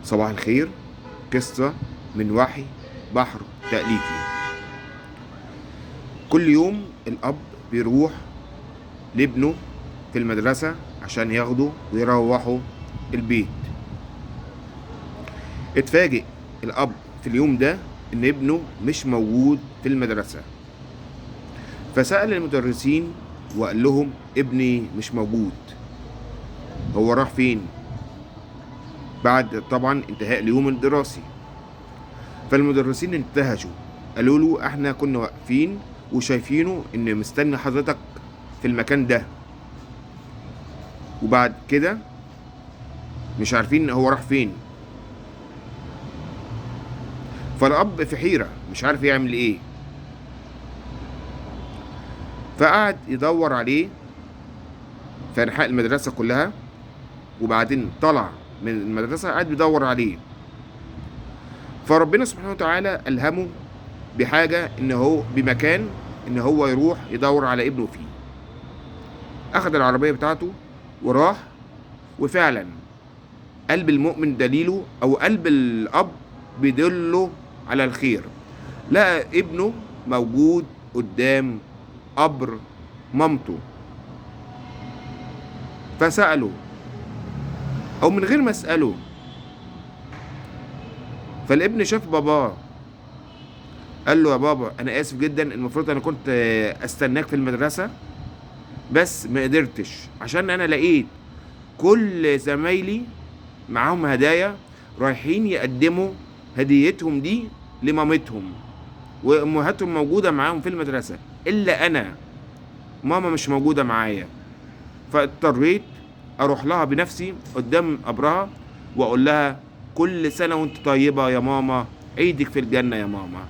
صباح الخير. قصة من وحي بحر تأليفي. كل يوم الأب بيروح لابنه في المدرسة عشان ياخده ويروحوا البيت. اتفاجئ الأب في اليوم ده إن ابنه مش موجود في المدرسة، فسأل المدرسين وقال لهم ابني مش موجود، هو راح فين؟ بعد طبعا انتهاء اليوم الدراسي. فالمدرسين انتهشوا، قالوا له احنا كنا واقفين وشايفينه ان مستني حضرتك في المكان ده، وبعد كده مش عارفين هو راح فين. فالاب في حيرة مش عارف يعمل ايه، فقعد يدور عليه في انحاء المدرسة كلها، وبعدين طلع من المدرسة قعد بيدور عليه. فربنا سبحانه وتعالى ألهمه بحاجة، إن هو بمكان إن هو يروح يدور على ابنه فيه. أخذ العربية بتاعته وراح، وفعلا قلب المؤمن دليله، أو قلب الأب بيدله على الخير. لقى ابنه موجود قدام قبر مامته، فسأله، أو من غير ما أسأله، فالابن شاف باباه قال له يا بابا أنا آسف جدا، المفروض أنا كنت أستناك في المدرسة بس ما قدرتش، عشان أنا لقيت كل زمايلي معاهم هدايا رايحين يقدموا هديتهم دي لمامتهم، وأمهاتهم موجودة معاهم في المدرسة، إلا أنا ماما مش موجودة معايا، فاضطريت أروح لها بنفسي قدام قبرها وأقول لها كل سنة وانت طيبة يا ماما، عيدك في الجنة يا ماما.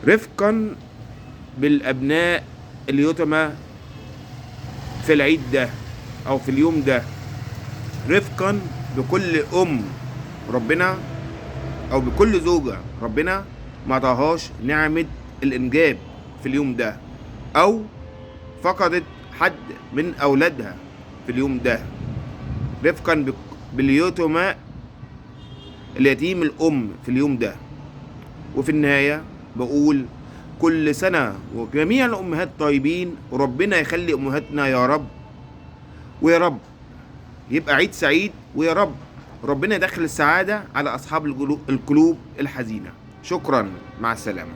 رفقا بالأبناء اليتامى في العيد ده أو في اليوم ده، رفقا بكل أم ربنا أو بكل زوجة ربنا ما عطاهاش نعمة الإنجاب في اليوم ده، أو فقدت حد من أولادها في اليوم ده. رفقا باليتامى اليتيم الأم في اليوم ده. وفي النهاية بقول كل سنة وجميع الأمهات طيبين، وربنا يخلي أمهاتنا يا رب، ويا رب يبقى عيد سعيد، ويا رب ربنا يدخل السعادة على أصحاب القلوب الحزينة. شكرا، مع السلامة.